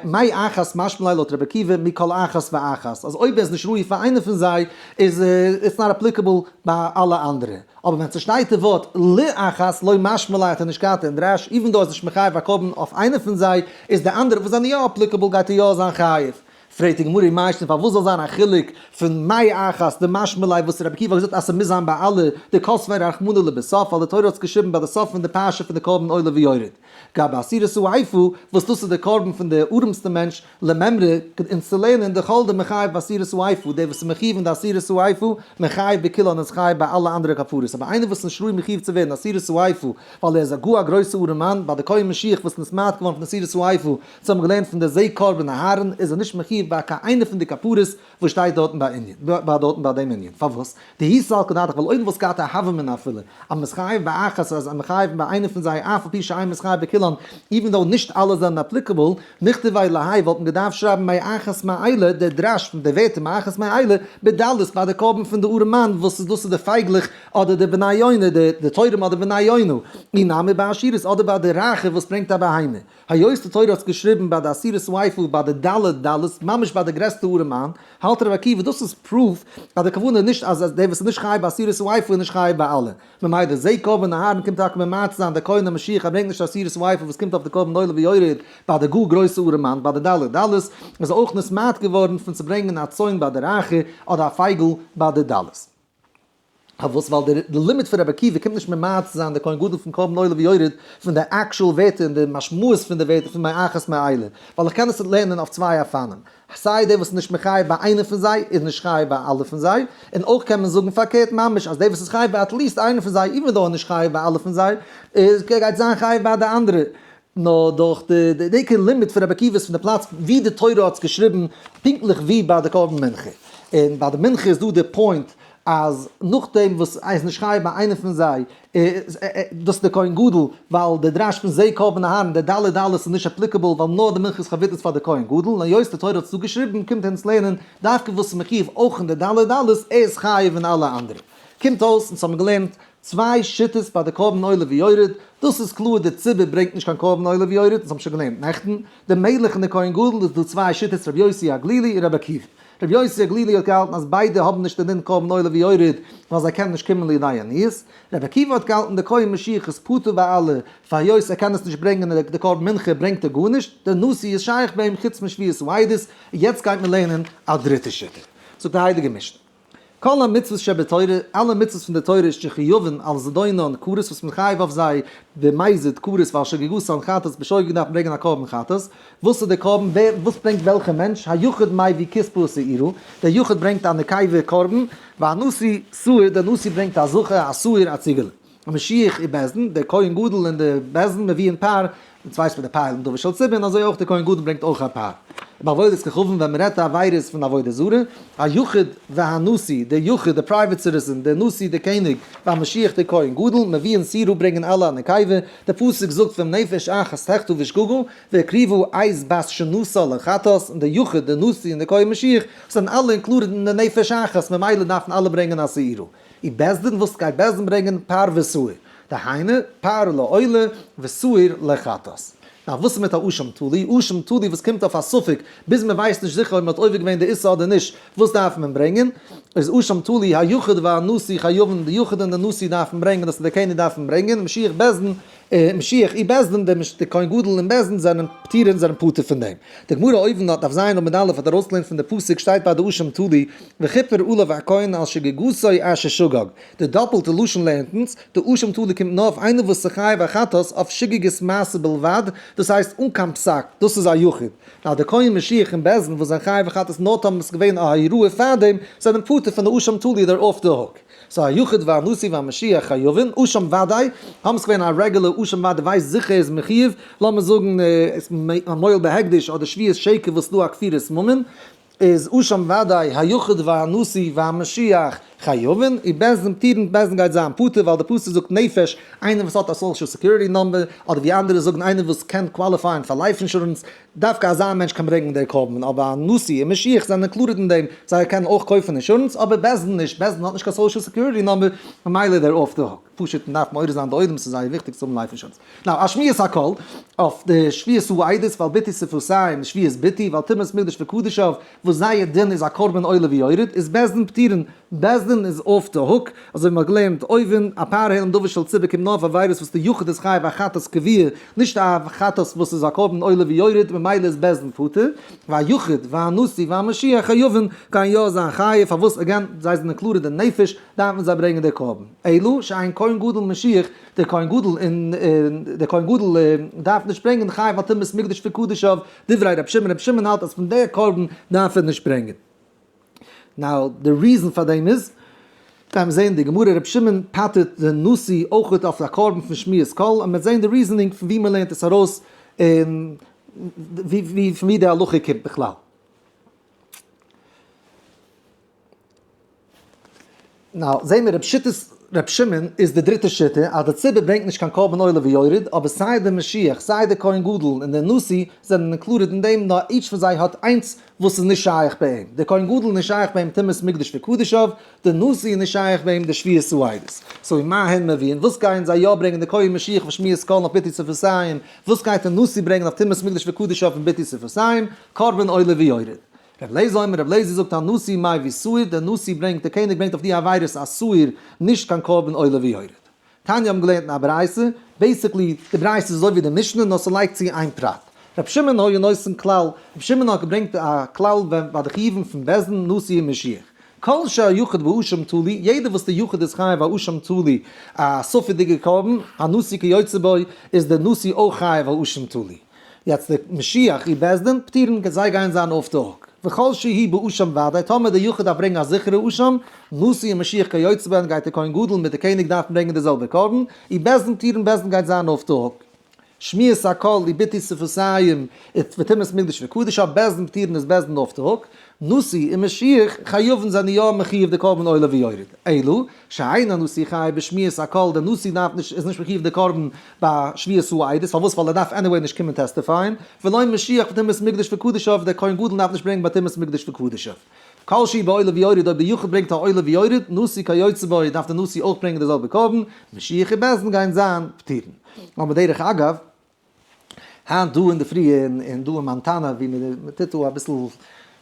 מאחת משמע ליה לויט רבי עקיבא מכל אחת ואחת אז אויב ער איז נישט ראוי פאר איינע פון זיי איז it's not applicable ביי אלע אנדערע אבער ווען ס'שטייט די ווארט לאחת לא משמע ליה האט ער נישט געהאט אין דרש even though ער איז נישט מחייב א קרבן אויף איינע פון זיי איז די אנדערע וואס זענען יא applicable גייט ער יא זיין חייב. פרעגט די גמרא מאי שנא פארוואס זאל זיין א חילוק פון מאחת דמשמע ליה וואס רבי עקיבא האט געזאגט אז ס'מוז זיין ביי אלע דכתביה רחמנא לבסוף ווייל די תורה האט עס געשריבן ביי די סוף פון די פרשה פון די קרבן עולה ויורד גבי עשירית האיפה וואס דאס איז די קרבן פון די ארעמסטע מענטש למימרא אונז צו לערנען דכל דמחייב בעשירית האיפה דער וואס איז מחיוב אין די עשירית האיפה מחייב בכולן איז חייב ביי אלע אנדערע כפרות אבער איינער וואס איז נישט ראוי מחיוב צו ווערן עשירית האיפה ווייל ער איז א גאר א גרויסע ארעמאן ביי די כהן משיח וואס נתמעט געווארן פון עשירית האיפה זיי האבן געלערנט פון די זה קרבן אהרן איז ער נישט מחיוב ביי קיין איינע פון די כפרות וואס שטייט דארטן ביי ענין ביי דארטן ביי דעם ענין פארוואס דאי סלקא דעתך ווייל אויב וואלסט געהאט א הוה אמינא אפילו אז מתחייב באחת אז מחייב ביי איינע פון זיי אף על פי שאין מתחייב בכולן even though נישט אלע זענען applicable נכתביה להאי וואלט מען געדארפט שרייבן מאחת מאלה דער דרש פון די ווערטער מאחת מאלה בדלות ביי די קרבן פון די ארעמאן וואס איז דאס איז די פייגלעך אדער די בני יונה די תורים אדער בני יונה אי נמי בעשירות אדער ביי די רייכע וואס ברענגט א בהמה. היות די תורה האט געשריבן ביי די עשירית האיפה ביי די ד' דלות ממש ביי די גרעסטע ארעמאן, האלט רבי עקיבא דאס איז proof אז די כוונה איז נישט אז דער וואס איז נישט חייב בעשירית האיפה איז נישט חייב ביי אלע, ממילא זה קרבן אהרן קומט טאקע ממעט צו זיין דער כהן המשיח ער ברענגט נישט עשירית האיפה וואס קומט אויף די קרבן עולה ויורד ביי די גאר גרויסע ארעמאן ביי די ד' דלות איז אויך נתמעט געווארן פון צו ברענגען א צאן ביי די רייכע אדער א פייגל ביי די דלות. פארוואס? ווייל די לימוד פון רבי עקיבא קומט נישט ממעט צו זיין די כהן גדול פון קרבן עולה ויורד פון די actual ווערטער און די משמעות פון די ווערטער פון מאחת מאלה, ווייל איך קען עס לערנען אויף צוויי אופנים, סיי דער וואס איז נישט מחייב ביי איינע פון זיי איז נישט חייב ביי אלע פון זיי, און אויך קען מען זאגן פארקערט ממש אז דער וואס איז חייב ביי at least איינע פון זיי even though ער איז נישט חייב ביי אלע פון זיי, איז גייט זיין חייב ביי די אנדערע. נאר דורך די עיקר לימוד פון רבי עקיבא איז פון די פלאץ ווי די תורה האט עס געשריבן פונקטליך ווי ביי די קרבן מנחה, און ביי די מנחה איז דא די point אז נאכדעם וואס ער איז נישט חייב ביי איינע פון זיי איז דאס די כהן גדול, ווייל די דרש פון זה קרבן אהרן די ד' דלות איז נישט applicable ווייל נאר די מנחת חבית איז פאר די כהן גדול, און היות די תורה האט עס דא געשריבן קומט אונז לערנען דווקא וואס איז מחיוב אויך אין די ד' דלות ער איז חייב אין אלע אנדערע. קומט אויס אונז האבן געלערנט צוויי שיטות ביי די קרבן עולה ויורד, דאס איז קלאר די ציבור ברענגט נישט קיין קרבן עולה ויורד, אונז האבן שוין געלערנט נעכטן, די מלך און די כהן גדול איז דא צוויי שיטות רבי יוסי הגלילי און רבי עקיבא. רבי יוסי הגלילי האט געהאלטן אז ביידע האבן נישט די דין קרבן עולה ויורד ווייל זיי קענען נישט קומען לידי עניות, רבי עקיבא האט געהאלטן די כהן משיח איז פטור ביי אלע, פאר היות ער קען עס נישט ברענגען און די קרבן מנחה ברענגט ער גארנישט, די נשיא איז שייך ביי אים חוץ משבועת העדות, יעצט גייט מען לערנען א דריטע שיטה. זאגט די הייליגע משנה. כל המצוות שבתורה, אלע מצוות פון די תורה איז שחייבין על זדונן כרת וואס מען חייב אויף זיי במזיד כרת ועל שגגתן חטאת בשוגג דארף מען ברענגען א קרבן חטאת, וואס איז די קרבן? ווער וואס ברענגט וועלכע מענטש? היחיד מביא כשפה ושעירה, דער יחיד ברענגט א נקבה קרבן, והנשיא שעיר, דער נשיא ברענגט א זכר א שעיר א ציגעלע. המשיח ובית דין, דער כהן גדול און די בית דין מביאין פר, אונז ווייסט מען די פר און דבר של ציבור, און אזוי אויך דער כהן גדול ברענגט אויך א פר. ובעבודת כוכבים ווען מען רעדט עבירות פון עבודה זרה, היחיד והנשיא, דער יחיד דער private citizen, דער נשיא דער קעניג, והמשיח דער כהן גדול, מביאין שעירה ברענגען אלע א נקבה, דער פסוק זאגט ואם נפש אחת תחטא בשגגה, והקריבה עז בת שנתה לחטאת, און דער יחיד, דער נשיא און דער כהן משיח, זענען אלע included אין די נפש אחת, ממילא דארפן אלע ברענגען א שעירה. ובית דין וואס גייט בית דין ברענגען פר ושעיר, דהיינו פר לעולה ושעיר לחטאת. נאר וואס איז מיט א אשם תלוי? אשם תלוי וואס קומט אויף א ספק ביז מען ווייסט נישט זיכער אויב מען האט עובר געווען די איסור אדער נישט, וואס דארף מען ברענגען? איז אשם תלוי היחיד והנשיא חייבין, די יחיד און די נשיא דארפן ברענגען, דאס איז די קעניג דארפן ברענגען, משיח בית דין, משיח ובית דין, די כהן גדול און בית דין זענען פטורין זענען פטור פון דעם. די גמרא אויבן דארט דף ז עמוד א' האט ארויסגעלערנט פון די פסוק שטייט ביי די אשם תלוי וכיפר עליו הכהן על שגגתו אשר שגג, די דאפלטע לשון לערנט אונז, די אשם תלוי קומט נאר אויף איינער וואס איז חייב א חטאת אויף שגגת מעשה בלבד, דאס הייסט אן קיין פסק, דאס איז א יחיד. נאר די כהן משיח און בית דין וואס זענען חייב א חטאת נאר טאמער עס איז געווען א הוראה פארדעם, זענען פטור פון די אשם תלוי they're off the hook. so היחיד והנשיא והמשיח חייבין, אשם ודאי, האבן עס געווען א רעגולער אשם ודאי ווייסט זיכער איז מחיוב, לאמיר זאגן א מועל בהקדש אדער שבועת שקר וואס איז דא א כפירת ממון, איז אשם ודאי היחיד והנשיא והמשיח חייבין, ובית דין פטורין, בית דין גייט זיין פטור ווייל די פסוק זאגט נפש, איינער וואס האט א social security number, אדער ווי אנדערע זאגן איינער וואס קען qualify ען פאר life insurance, דווקא אזא מענטש קען ברענגן דער קרבן, אבער א נשיא און משיח זענען included אין דעם, זיי קענען אויך קויפן אינשורענס, אבער בית דין נישט, בית דין האט נישט קיין social security number, ממילא they're off the hook. פשוט מ'דארף מעורר זיין די עולם ס'איז זייער וויכטיג צו האבן life insurance. now, א שמיעת הקול, אויף די שבועת העדות ועל ביטוי שפתיים, שבועת ביטוי, ועל טומאת מקדש וקדשיו, וואס זייער דין איז א קרבן עולה ויורד, איז בית דין פטורין, בית דין איז off the hook, אזוי ווי מ'האט געלערנט אויבן, א פר העלם דבר של ציבור קומט נאר אויף עבירות וואס די יחיד איז חייב א חטאת קבוע, נישט א חטאת וואס איז א קרבן עולה ויורד, ממילא איז בית דין פטור, והיחיד והנשיא והמשיח חייבין, גייען יא זיין חייב, פארוואס again, זיי זענען included אין נפש, דארפן זיי ברענגען די קרבן. אלא שאין כהן גדול משיח, דער כהן גדול און דער כהן גדול דארף נישט ברענגען חייב על טומאת מקדש וקדשיו, דברי רבי שמעון, רבי שמעון האלט אז פון דער קרבן דארף ער נישט ברענגען. now די reason פאר דעם איז, גיימיר זעהן די גמרא, רבי שמעון פטר'ט די נשיא אויכעט אויף א קרבן פון שמיעת קול, און מ'וועט זעהן די reasoning פון ווי מ'לערנט עס ארויס און ווי פון ווי די הלכה קומט בכלל. now זעהן מיר רב שיטת ר' שמעון איז די דריטע שיטה אז די ציבור ברענגט נישט קיין קרבן עולה ויורד אבער סיי די משיח סיי די כהן גדול און די נשיא זענען included אין דעם נאר each פון זיי האט איינס וואס איז נישט שייך ביי אים די כהן גדול איז נישט שייך ביי אים טומאת מקדש וקדשיו די נשיא איז נישט שייך ביי אים די שבועת העדות so מה הן מביאין וואס גייען זיי יא ברענגען די כהן משיח ושמיעת קול אויף ביטוי שפתיים וואס גייט די נשיא ברענגען אויף טומאת מקדש וקדשיו און ביטוי שפתיים קרבן עולה ויורד. רבי אליעזר אומר, רבי אליעזר זאגט הנשיא מביא שעיר, דער נשיא ברענגט, דער קעניג ברענגט אויף די עבירות א שעיר, נישט קיין קרבן עולה ויורד. תניא האבן געלערנט אין א ברייתא, basically די ברייתא איז אזוי ווי די משנה נאר ס'לייגט צו איין פרט. רבי שמעון היה נותן כלל, רבי שמעון האט געברענגט א כלל ווען ביי די חיובים פון בית דין, נשיא און משיח. כל שהיחיד באשם תלוי, יעדער וואס די יחיד איז חייב א אשם תלוי, א ספק'דיגע קרבן, הנשיא כיוצא בו, איז דער נשיא אויך חייב א אשם תלוי. יעצט די משיח ובית דין פטורין זיי גייען זיין off the hook וכל שהוא באשם ודאי טאמער די יחיד דארף ברענגען א זיכערע אשם נשיא און משיח כיוצא בהן גייט די כהן גדול מיט די קעניג דארפן ברענגען די זעלבע קרבן ובית דין פטורין בית דין גייט זיין off the hook שמיעת הקול וביטוי שפתיים וטומאת מקדש וקדשיו בית דין פטורין איז בית דין off the hook נשיא און משיח חייבין זענען יא מחיוב די קרבן עולה ויורד, אלא שאין הנשיא חייב בשמיעת הקול, דער נשיא דארף נישט איז נישט מחיוב די קרבן ביי שבועת העדות, פארוואס ווייל ער דארף anyway נישט קומען testify ען, ולא משיח בטומאת מקדש וקדשיו, דער כהן גדול דארף נישט ברענגען ביי טומאת מקדש וקדשיו. כל שהוא בעולה ויורד, אויב דער יחיד ברענגט א עולה ויורד, נשיא כיוצא בו, דארף דער נשיא אויך ברענגען די זעלבע קרבן, משיח ובית דין גייען זיין פטורין. אבער דרך אגב, היינט דא אינדערפרי אין דא אין מאנטאנא ווי מען טוט דא אביסל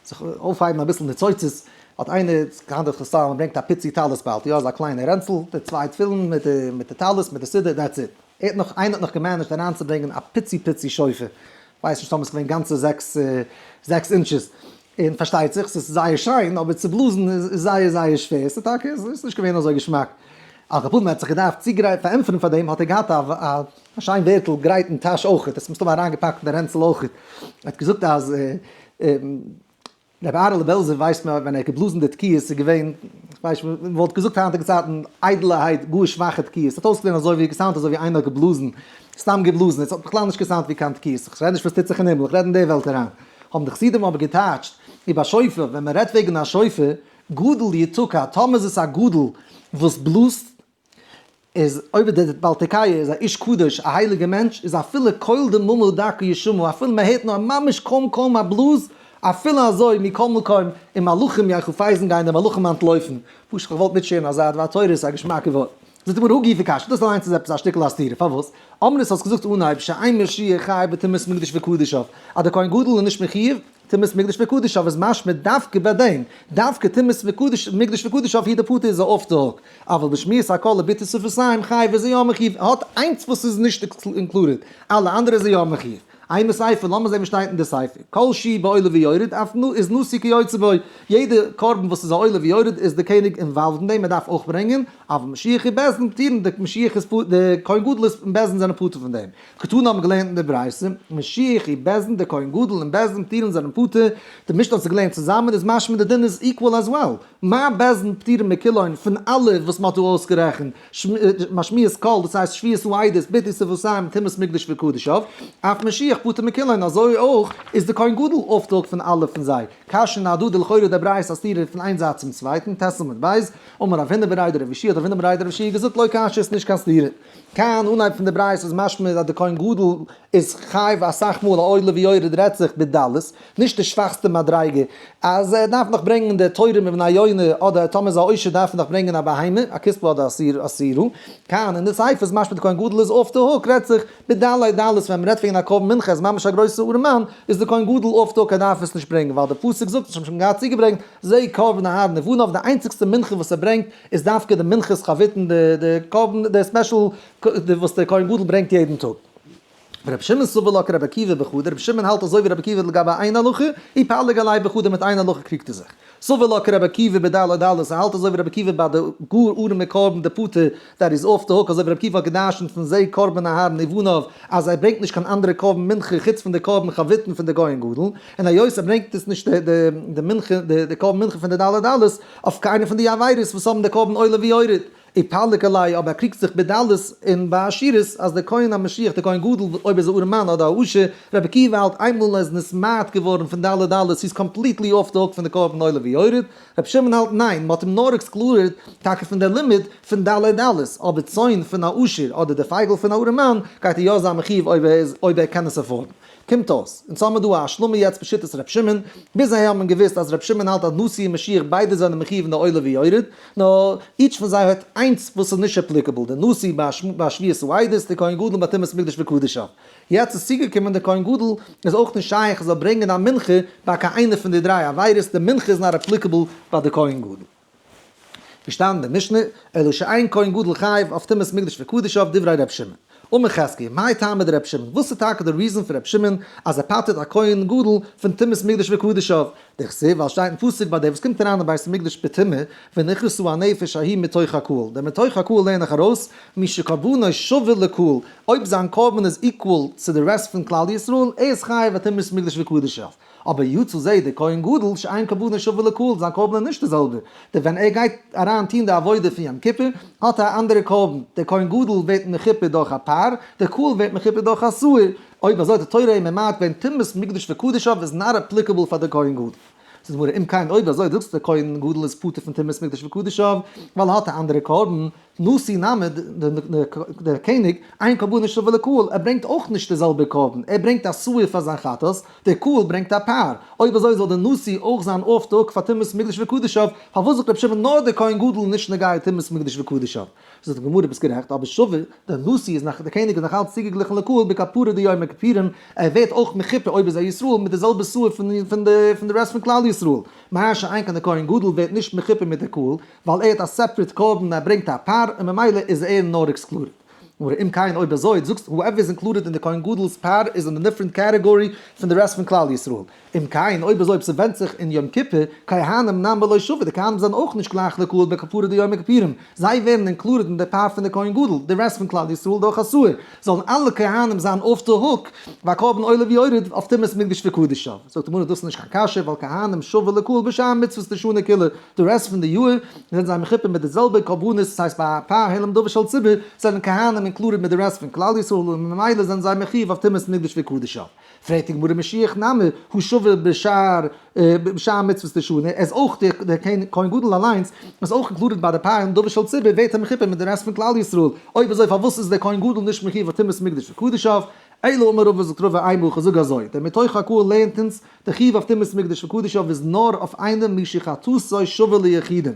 זיך אויפהייבן אביסל ניצוצות, האט איינער געהאנדעלט חסל און ברענגט א פיצי טלית belt, יא אזא קליינע רענצל, די צוויי תפילין מיט די מיט די טלית מיט די סידור that's it. ער האט נאך איינער האט נאך גע manage ט אריינצוברענגען א פיצי פיצי שופר, כ'ווייס נישט טאמער ס'געווען גאנצע זעקס זעקס inches. און פארשטייט זיך ס'איז זייער שיין, אבער צו בלאזן איז זייער זייער שווער, ס'איז טאקע איז נישט געווען אזוי געשמאק. על כל פנים ער האט זיך געדארפט צוגרייטן פארענטפערן פאר דעם האט ער געהאט א שיין ווערטל גרייט אין טאש אויכעט, עס מסתמא אריינגעפאקט אין די רענצל אויכעט, ער האט געזאגט אז רבי אהרעלע בעלזער ווייסט מען ווען ער האט געבלאזן די תקיעות איז געווען, כ'ווייס נישט, מען וואלט געזאגט היינטיגע צייטן איידעלערהייט גאר שוואכע תקיעות, ס'האט אויסגעזען אזוי ווי, גע sound ט אזוי ווי איינער האט געבלאזן, סתם געבלאזן, עס האט בכלל נישט גע sound ט ווי קיין תקיעות, כ'רעד נישט וואס טוט זיך אין הימל, כ'רעד אין די וועלט אריין. האבן די חסידים אבער געטייטשט, ובשופר, ווען מען רעדט וועגן א שופר, גדול יתקע, טאמער איז עס א גדול וואס בלאזט, איז אויב דער בעל תוקע איז א איש קדוש, א הייליגער מענטש, איז אפילו קול דממה דקה ישמע, אפילו מען הערט נאר ממש קוים קוים א בלאז, אפילו אזוי מכל מקום, און מלאכים יחפזון גייען די מלאכים אנטלויפן. פשוט כ'וואלט מיט share ן אזא דבר תורה, ס'איז א געשמאקע ווארט. זאגט די גמרא הא גופא קשיא, דאס אליינס איז עפעס א שטיקל א סתירה, פארוואס? אמרת האסט געזאגט אנהייב שאין משיח חייב בטומאת מקדש וקדשיו, אז דער כהן גדול איז נישט מחיוב טומאת מקדש וקדשיו איז משמע דווקא ביי דעם, דווקא טומאת מקדש מקדש וקדשיו הוא דפטור איז off the hook, אבל בשמיעת הקול וביטוי שפתיים חייב איז ער יא מחיוב, ער האט איינס וואס איז נישט included, אלע אנדערע איז ער יא מחיוב. אימא סיפא, לאמיר זען וואס שטייט אין די סיפא, כל שהוא בעולה ויורד, אף נו איז נשיא כיוצא בו, יעדע קרבן וואס איז א עולה ויורד איז די קעניג involved אין דעם, ער דארף אויך ברענגען, אבל משיח ובית דין פטורין, די משיח איז פטור, די כהן גדול איז און בית דין זענען פטור פון דעם. קתני האבן געלערנט אין די ברייתא, משיח ובית דין, די כהן גדול און בית דין פטורין זענען פטור, די משנה האט זיך געלערנט צוזאמען איז משמע די דין איז equal as well. מה בית דין פטורין מכולן פון אלע וואס מען האט דא אויסגערעכנט, משמיעת קול, דאס הייסט שביעת העדות, ביטוי שפתיים, טומאת מקדש וקדשיו, אף משיח פטור מכולן, אזוי אויך איז די כהן גדול off the hook פון אלע פון זיי, קשיא אהדדי לכאורה די ברייתא א סתירה פון איין זייט צום צווייטן, ט עמוד ב', אמר רב הונא בריה דרב יהושע האט רב הונא בריה דרב יהושע געזאגט לא קשיא איז נישט קיין סתירה. קיין אנהייב פון די ברייתא איז משמע אז די כהן גדול איז חייב אסאך מאל א עולה ויורד רעדט זיך בדלות, נישט די שוואכסטע מדריגה, אז ער דארף נאך ברענגען די תורים מבני יונה, אדער טאמער איז א עושר דארף ער נאך ברענגען א בהמה, א כשבה אדער א שעירה. כאן אין די סיפא איז משמע די כהן גדול איז off the hook רעדט זיך בדלי דלות ווען מ'רעדט וועגן א קרבן מנחה איז ממש א גרויסע ארעמאן איז די כהן גדול off the hook ער דארף עס נישט ברענגען ווייל די פסוק זאגט עס האט מען שוין געהאט צוגעברענגט זה קרבן אהרן ובניו די איינציגסטע מנחה וואס ער ברענגט איז דווקא די מנחת חביתין די די קרבן די special וואס די כהן גדול ברענגט יעדן טאג. רבי שמעון סבר לה כרבי עקיבא בחדא, רבי שמעון האלט אזוי ווי רבי עקיבא לגבי איין הלכה, ופליג עליה בחדא מיט איין הלכה קריגט ער זיך. סבר לה כרבי עקיבא בדלי דלות, ער האלט אזוי ווי רבי עקיבא ביי די גאר ארעמע קרבן דפטור that is off the hook, אזוי ווי רבי עקיבא האט געדרשנט פון זה קרבן אהרן ובניו אז ער ברענגט נישט קיין אנדערע קרבן מנחה חוץ פון די קרבן חביתין פון די כהן גדול, און היות ער ברענגט עס נישט די מנחה די קרבן מנחה פון די דלי דלות אויף קיינע פון די עבירות וואס האבן די קרבן עולה ויורד. ופליג עליה אבער ער קריגט זיך בדלות און בעשירות אז דער כהן המשיח דער כהן גדול אויב איז א ארעמאן אדער א עשיר, רבי עקיבא האלט איינמאל ער איז נתמעט געווארן פון דלי דלות he's completely off the hook פון די קרבן עולה ויורד, רבי שמעון האלט ניין מ'האט אים נאר excluded טאקע פון דער לימוד פון דלי דלות, אבער צאן פון א עשיר אדער די פייגל פון א ארעמאן גייט ער יא זיין מחיוב אויב ער איז אויב ער קען עס afford ן. קומט אויס, אונז האמיר דא א השלמה יעצט בשיטת ר' שמעון, ביז אהער האט מען געוואוסט אז ר' שמעון האלט אז נשיא און משיח ביידע זענען מחיוב אין די עולה ויורד, נאר each פון זיי האט איינס וואס איז נישט applicable, די נשיא ביי שביעת העדות, די כהן גדול ביי טומאת מקדש וקדשיו. יעצט איז צוגעקומען די כהן גדול איז אויך נישט שייך ער זאל ברענגען א מנחה ביי קיין איינע פון די דריי עבירות, די מנחה איז נאר applicable ביי די כהן גדול. געשטאנען אין די משנה, אלא שאין כהן גדול חייב אויף טומאת מקדש וקדשיו דברי ר' שמעון. אמר חזקיה, מאי טעמא דר' שמעון, וואס איז טאקע די reason פון ר' שמעון אז ער פטר'ט א כהן גדול פון טומאת מקדש וקדשיו? דכתיב, ווייל שטייט אין פסוק ביי דער וואס קומט אריין אין בית המקדש בטומאה, ונכרתה הנפש ההיא מתוך הקהל, דער מתוך הקהל לערן איך ארויס, מי שקרבנו שווה לקהל, אויב זיין קרבן איז equal צו די rest פון כלל ישראל, ער איז חייב בטומאת מקדש וקדשיו. אבער יצא זה דער כהן גדול שאין קרבנו שווה לקהל, זיין קרבן איז נישט די זעלבע, דער ווען ער גייט אריין טוהן די עבודה פון יום כיפור האט ער א אנדערע קרבן, דער כהן גדול ווערט מכופר דורך א פר, דער קהל ווערט מכופר דורך א שעיר, אויב אזוי האט די תורה אים ממעט געווען טומאת מקדש וקדשיו איז not applicable פאר דער כהן גדול. זאגט די גמרא אם כן אויב אזוי זאגסטו דער כהן גדול איז פטור פון טומאת מקדש וקדשיו ווייל ער האט א אנדערע קרבן, נשיא נמי, דער קעניג, אין קרבנו שווה לקהל, ער ברענגט אויך נישט די זעלבע קרבן, ער ברענגט א שעיר פאר זיין חטאת, דער קהל ברענגט א פר, אויב אזוי זאל דער נשיא אויך זיין off the hook פאר טומאת מקדש וקדשיו, פארוואס זאגט רבי שמעון נאר דער כהן גדול נישט נוגע טומאת מקדש וקדשיו? זאגט די גמרא ביסט גערעכט, אבער שווה, דער נשיא איז נאך, דער קעניג איז נאך אלץ צוגעגליכן לקהל בכפרה דיום הכיפורים, ער ווערט אויך מכופר אויב איז א ישראל מיט די זעלבע שעיר פון די rest פון כלל ישראל, מה שאין כן דער כהן גדול ווערט נישט מכופר מיט דער קהל, ווייל ער האט א separate קרבן און ער ברענגט א פר און ממילא איז ער נאר excluded. גמרא, אם כן אויב אזוי, זאגסט whoever איז included אין די כהן גדול'ס פר איז אין די different category פון די rest פון כלל ישראל. אם כן, אויב אזוי אויב ס'ווענדט זיך אין יום כיפור, כהנים נמי לא שוו, די כהנים זענען אויך נישט גלייך לקהל בכפרה דיום הכיפורים, זיי ווערן included אין די פר פון די כהן גדול, די rest פון כלל ישראל דורך א שעיר, זאלן אלע כהנים זיין off the hook, ביי קרבן עולה ויורד אויף טומאת מקדש וקדשיו. זאגט די גמרא דאס איז נישט קיין קשיא, ווייל כהנים שוו לקהל בשאר מצוות דשנה כולה, די rest פון די יאר זענען זיי מכופר מיט די זעלבע קרבנות, ס'הייסט ביי א פר העלם דבר של ציבור זענען כהנים included מיט די rest פון כלל ישראל און ממילא זענען זיי מחיוב אויף טומאת מקדש וקדשיו. פרעגט די גמרא משיח נמי הא שווה בשאר בשאר מצוות דשנה, ער איז אויך דער כהן גדול אליינס איז אויך included ביי די פר העלם דבר של ציבור ווערט ער מכופר מיט די rest פון כלל ישראל, אויב אזוי פארוואס איז דער כהן גדול נישט מחיוב אויף טומאת מקדש וקדשיו? אלא אמר רבא זאגט רבא אימא כ'זאג אזוי, דער מתוך הקהל לערנט אונז, די חיוב אויף טומאת מקדש וקדשיו איז נאר אויף איינעם מי שחטאתו שווה ליחידים,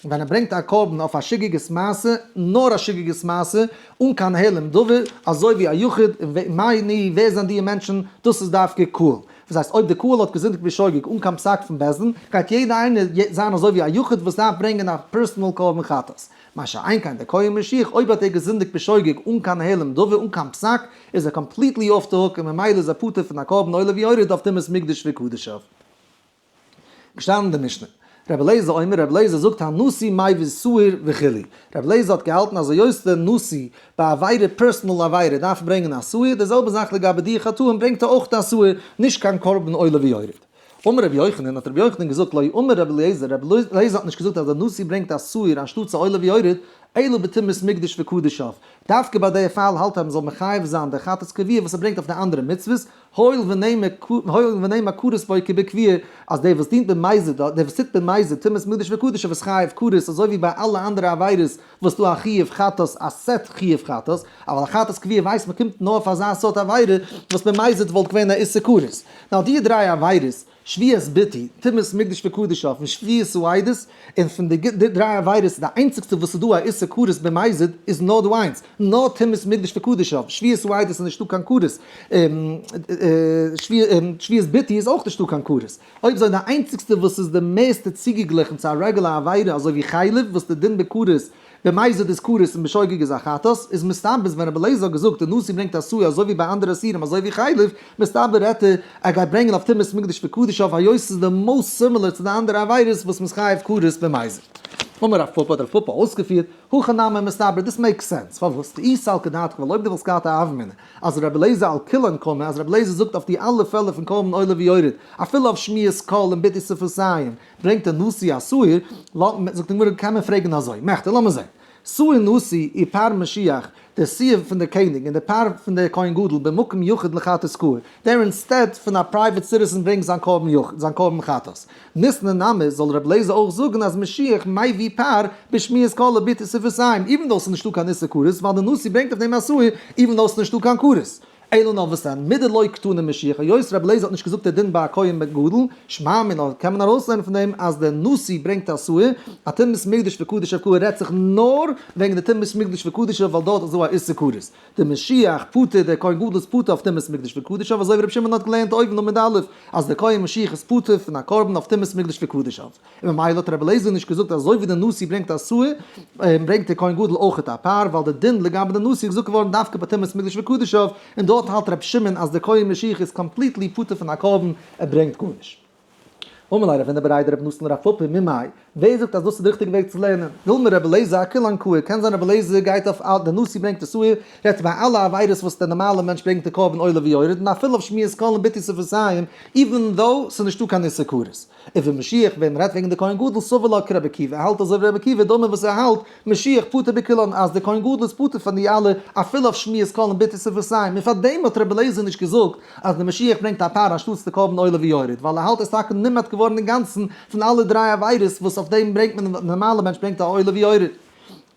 ווען ער ברענגט א קרבן אויף א שגגת מעשה, נאר א שגגת מעשה, אן קיין העלם דבר, אזוי ווי א יחיד, און מאי ניהו ווער זענען דיע מענטשן, דאס איז דווקא קהל. וואס הייסט אויב די קהל האט געזינדיגט בשוגג אן קיין פסק פון בית דין, גייט יעדער איינער זיין אזוי ווי א יחיד וואס דארף ברענגען א personal קרבן חטאת. מה שאין כן דער כהן משיח אויב האט ער געזינדיגט בשוגג אן קיין העלם דבר אן קיין פסק, איז ער completely off the hook און ממילא איז ער פטור פון א קרבן עולה ויורד אויף טומאת מקדש וקדשיו. געשטאנען אין די משנה. רבי אליעזר אומר, רבי אליעזר זאגט הנשיא מביא שעיר וכו'. רבי אליעזר האט געהאלטן אז היות דער נשיא ביי עבירה personal עבירה דארף ברענגען א שעיר, די זעלבע זאך לגבי די חטאים ברענגט ער אויך א שעיר, נישט קיין קרבן עולה ויורד. אמר רבי יוחנן, האט רבי יוחנן געזאגט, לא אמר רבי אליעזר, רבי אליעזר האט נישט געזאגט אז דער נשיא ברענגט א שעיר אנשטאטס א עולה ויורד, אלא בטומאת מקדש וקדשיו. דווקא ביי די פאל האלט ער אז מען זאל מחייב זיין די חטאת קבוע וואס ער ברענגט אויף די אנדערע מצוות, הואיל ונאמר כרת בו כבקבוע, אז דער וואס דינט במזיד, דער וואס טוט במזיד טומאת מקדש וקדשיו איז חייב כרת, אזוי ווי ביי אלע אנדערע עבירות וואס דא א חיוב חטאת, א סעט חיוב חטאת, אבל א חטאת קבוע ווייסט מען קומט נאר פאר אזא סארט עבירה וואס במזיד וואלט געווען א איסור כרת. נאר די דריי עבירות, שבועת ביטוי, טומאת מקדש וקדשיו און שבועת העדות, און פון די דריי עבירות די איינציגסטע וואס איז דא א איסור כרת במזיד איז נאר דא איינס, נאר טומאת מקדש וקדשיו, שבועת העדות איז נישטא קיין כרת, שבועת ביטוי איז אויך נישטא קיין כרת. אויב אזוי די איינציגסטע וואס איז די מערסטע צוגעגליכן צו א רעגולער עבירה אזוי ווי חלב וואס די דין בכרת במזיד איז כרת און בשוגג איז א חטאת, איז מסתבר אז ווען רבי אליעזר האט געזאגט די נשיא ברענגט א שעיר אזוי ווי ביי אנדערע איסורים אזוי ווי חלב, מסתבר רעדט ער ער גייט ברענגען אויף טומאת מקדש וקדשיו היות ס'איז די most similar צו די אנדערע עבירות וואס מ'איז חייב כרת במזיד. אמר רב פפא האט רב פפא אויסגעפירט, הכי נמי מסתבר דאס makes sense, פארוואס? דאי סלקא דעתך ווייל אויב דו וואלסט געהאט א הוה אמינא אז רבי אליעזר על כולן קאמר אז רבי אליעזר זאגט אויף די אלע פעלער פון קרבן עולה ויורד אפילו אויף שמיעת קול און ביטוי שפתיים ברענגט דער נשיא א שעיר, זאגט די גמרא קען מען פרעגן אזוי, מכדי לאמיר זען, שעיר נשיא ופר משיח, דער שעיר פון דער קעניג און דער פר פון דער כהן גדול במקום יחיד לחטאת קאי, דער instead פון א private citizen ברענגט זיין קרבן יחיד, זיין קרבן חטאת. ניתני נמי, זאל רבי אליעזר אויך זאגן אז משיח מביא פר בשמיעת קול וביטוי שפתיים, even though ס'איז נישטא קיין איסור כרת, ווייל דער נשיא ברענגט אויף דעם א שעיר, even though ס'איז נישטא קיין כרת. אלא נאר וואס דען, מדלא קתני משיח, היות רבי אליעזר האט נישט געזאגט דער דין ביי א כהן גדול, שמע מינה, קען מען ארויסלערנען פון דעם אז דער נשיא ברענגט א שעיר, א טומאת מקדש וקדשיו קאי רעדט זיך נאר וועגן די טומאת מקדש וקדשיו ווייל דארט איז דא א איסור כרת. דער משיח פטור, דער כהן גדול איז פטור אויף טומאת מקדש וקדשיו, אזוי ווי רבי שמעון האט געלערנט אויבן עמוד א', אז דער כהן משיח איז פטור פון א קרבן אויף טומאת מקדש וקדשיו. און ממילא האט רבי אליעזר נישט געזאגט אזוי ווי דער נשיא ברענגט א שעיר, ברענגט דער כהן גדול אויכעט א פר, ווייל דער דין לגבי דער נשיא איז געזאגט געווארן דווקא ביי טומאת מקדש וקדשיו, און דארט האלט רבי שמעון אז דער כהן משיח איז completely פטור פון א קרבן, ער ברענגט גארנישט. אמר ליה רב הונא בריה דרב נתן לרב פפא ממאי, ווער זאגט אז דאס איז די ריכטיגע וועג צו לערנען? דילמא רבי אליעזר אכולן קאי, קען זיין רבי אליעזר גייט אויף אלע, דער נשיא ברענגט די שעיר, רעדט ביי אלע עבירות וואס דער נארמאלער מענטש ברענגט די קרבן עולה ויורד, און אפילו אויף שמיעת קול און ביטוי שפתיים, even though ס'איז נישטא קיין איסור כרת. ובמשיח ווען מ'רעדט וועגן די כהן גדול סבר לה כרבי עקיבא, ער האלט אזוי ווי רבי עקיבא, דאמר וואס ער האלט, משיח פטור בכולן, אז דער כהן גדול איז פטור פון די אלע, אפילו אויף שמיעת קול און ביטוי שפתיים, און פארדעם האט רבי אליעזר נישט געזאגט אז דער משיח ברענגט א פר אנשטאטס די קרבן עולה ויורד, ווייל ער האלט ער איז טאקע נמעט געווארן אינגאנצן פון אלע דריי עבירות וואס אויף דעם ברענגט מען, א נארמאלער מענטש ברענגט א עולה ויורד.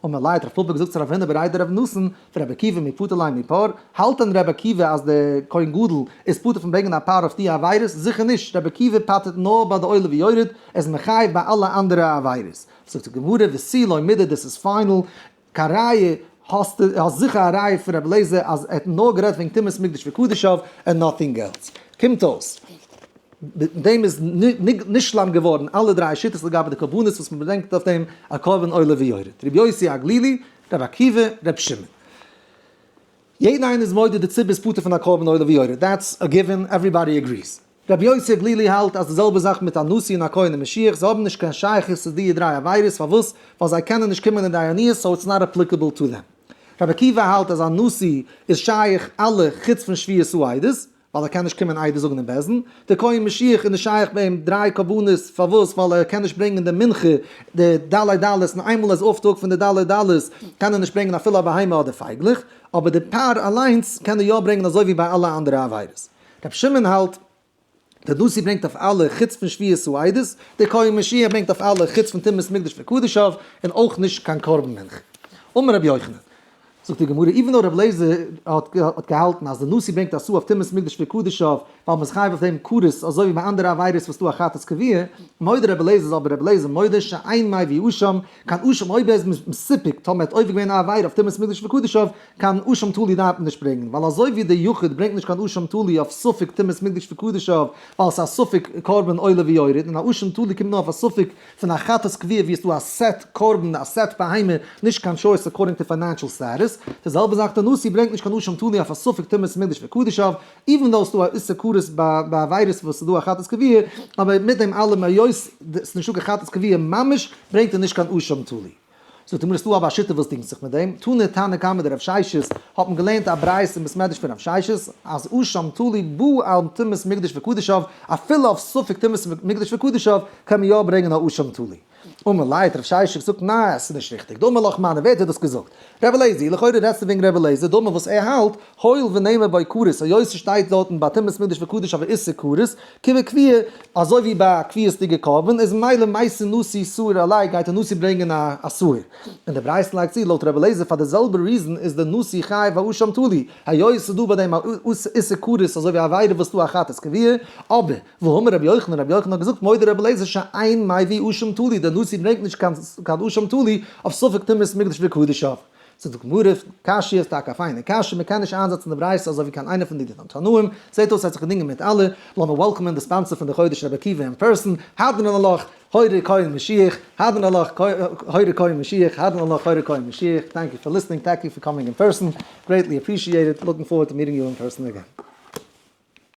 אמר ליה האט רב פפא געזאגט צו רב הונא בריה דרב נתן, ורבי עקיבא מי פטר ליה מפר, האלט דען רבי עקיבא אז דער כהן גדול איז פטור פון ברענגען א פר אויף די עבירות? זיכער נישט, רבי עקיבא פטר'ט נאר ביי די עולה ויורד, ער איז מחייב ביי אלע אנדערע עבירות. זאגט די גמרא ותו לא מידי דאס איז final, קיין ראיה האסטו, האסט זיכער א ראיה פון רבי אליעזר אז ער האט נאר גערעדט וועגן טומאת מקדש וקדשיו and nothing else. קומט אויס מיט דעם איז נשלם געווארן אלע דריי שיטות לגבי די קרבנות וואס מען ברענגט אויף דעם א קרבן עולה ויורד, רבי יוסי הגלילי, רבי עקיבא, רבי שמעון. יעדער איינער איז מודה די ציבור איז פטור פון א קרבן עולה ויורד, that's a given, everybody agrees. רבי יוסי הגלילי האלט אז די זעלבע זאך מיט א נשיא און א כהן און משיח, זיי האבן נישט קיין שייכות צו די דריי עבירות, פארוואס? ווייל זיי קענען נישט קומען אין די עניות so it's not applicable to them. רבי עקיבא האלט אז א נשיא איז שייך אלע חוץ פון שבועת העדות, ווייל ער קען נישט קומען עדות זאגן אין בית דין, דער כהן משיח איז נישט שייך ביי אים דריי קרבנות, פארוואס? ווייל ער קען נישט ברענגען די מנחה, די דלי דלות, און איינמאל ער איז אויף טאג פון די דלי דלות קען ער נישט ברענגען אפילו א בהמה אדער פייגלעך, אבער די פר אליינס קען ער יא ברענגען אזוי ווי ביי אלע אנדערע עבירות. רבי שמעון האלט, דער נשיא ברענגט אויף אלע חוץ פון שבועת העדות, דער כהן משיח ברענגט אויף אלע חוץ פון טומאת מקדש וקדשיו, און אויך נישט קיין קרבן מנחה. אמר רבי יוחנן, זאגט די גמרא, even though רבי אליעזר האט געהאלטן אז דער נשיא ברענגט א שעיר אויף טומאת מקדש וקדשיו, ווייל מ'איז חייב אויף דעם כרת אזוי ווי ביי אנדערע עבירות וואס דא א חטאת קבוע, מודה רבי אליעזר איז אבער רבי אליעזר מודה שאין מביא אשם, קיין אשם אויב ער איז מסופק טאמער האט עובר געווען א עבירה אויף טומאת מקדש וקדשיו, קיין אשם תלוי דארף מען נישט ברענגען, ווייל אזוי ווי דער יחיד ברענגט נישט קיין אשם תלוי אויף ספק טומאת מקדש וקדשיו, ווייל עס איז א ספק קרבן עולה ויורד, און א אשם תלוי קומט נאר אויף א ספק פון א חטאת קבוע ווי עס איז דא א set קרבן א set בהמה, נישט קיין choice according to financial status, די זעלבע זאך דער נשיא ברענגט נישט קיין אשם תלוי אויף א ספק טומאת מקדש וקדשיו, even though עס איז דא א איסור כרת ביי עבירות וואס איז דא א חטאת קבוע, אבער מיט דעם אלעם היות עס איז נישטא קיין חטאת קבוע ממש ברענגט ער נישט קיין אשם תלוי. זאגט די גמרא ס'דא אבער א שיטה וואס דינגט זיך מיט דעם, תנא תנא קמיה דרב ששת, האט מען געלערנט א ברייתא אין בית מדרש פון רב ששת, אז אשם תלוי בא על טומאת מקדש וקדשיו, אפילו אויף ספק טומאת מקדש וקדשיו קען מען יא ברענגען א אשם תלוי. אמר ליה האט רב ששת געזאגט ניין עס איז נישט ריכטיג, דאמר לך מני ווער האט דיר דאס געזאגט? רבי אליעזר, לכאורה רעדסטו וועגן רבי אליעזר, דאמר וואס ער האלט, הואיל ונאמר בו כרת, היות ס'שטייט דארטן ביי טומאת מקדש וקדשיו איסור כרת, כבקביעה, אזוי ווי ביי א קביעות'דיגע קרבן, איז ממילא מייתי נשיא שעיר עליה גייט די נשיא ברענגען א שעיר. און די ברייתא לייגט צו, לויט רבי אליעזר פאר די זעלבע reason איז די נשיא חייב א אשם תלוי, היות ס'איז דא ביי דעם א איסור כרת אזוי ווי א עבירה וואס איז דא א חטאת קביעה, אבער, והאמר רבי יוחנן, רבי יוחנן האט געזאגט מודה רבי אליעזר שאין מביא אשם תלוי, דער נשיא ברענגט נישט קיין אשם תלוי אויף ספק טומאת מקדש וקדשיו. זאגט די גמרא, קשיא איז טאקע א פיינע קשיא, מען קען נישט איינזעצן די ברייתא אזוי ווי קיין איינע פון די תנאים, זעט אויס ער האט זיך געדינגען מיט אלע, לאמיר welcome ען די sponsor פון די חודש רבי עקיבא אין person, הדרן עלך, הורי כהן משיח, הדרן עלך, הורי כהן משיח, הדרן עלך, הורי כהן משיח, thank you for listening, thank you for coming in person, greatly appreciated, looking forward to meeting you in person again.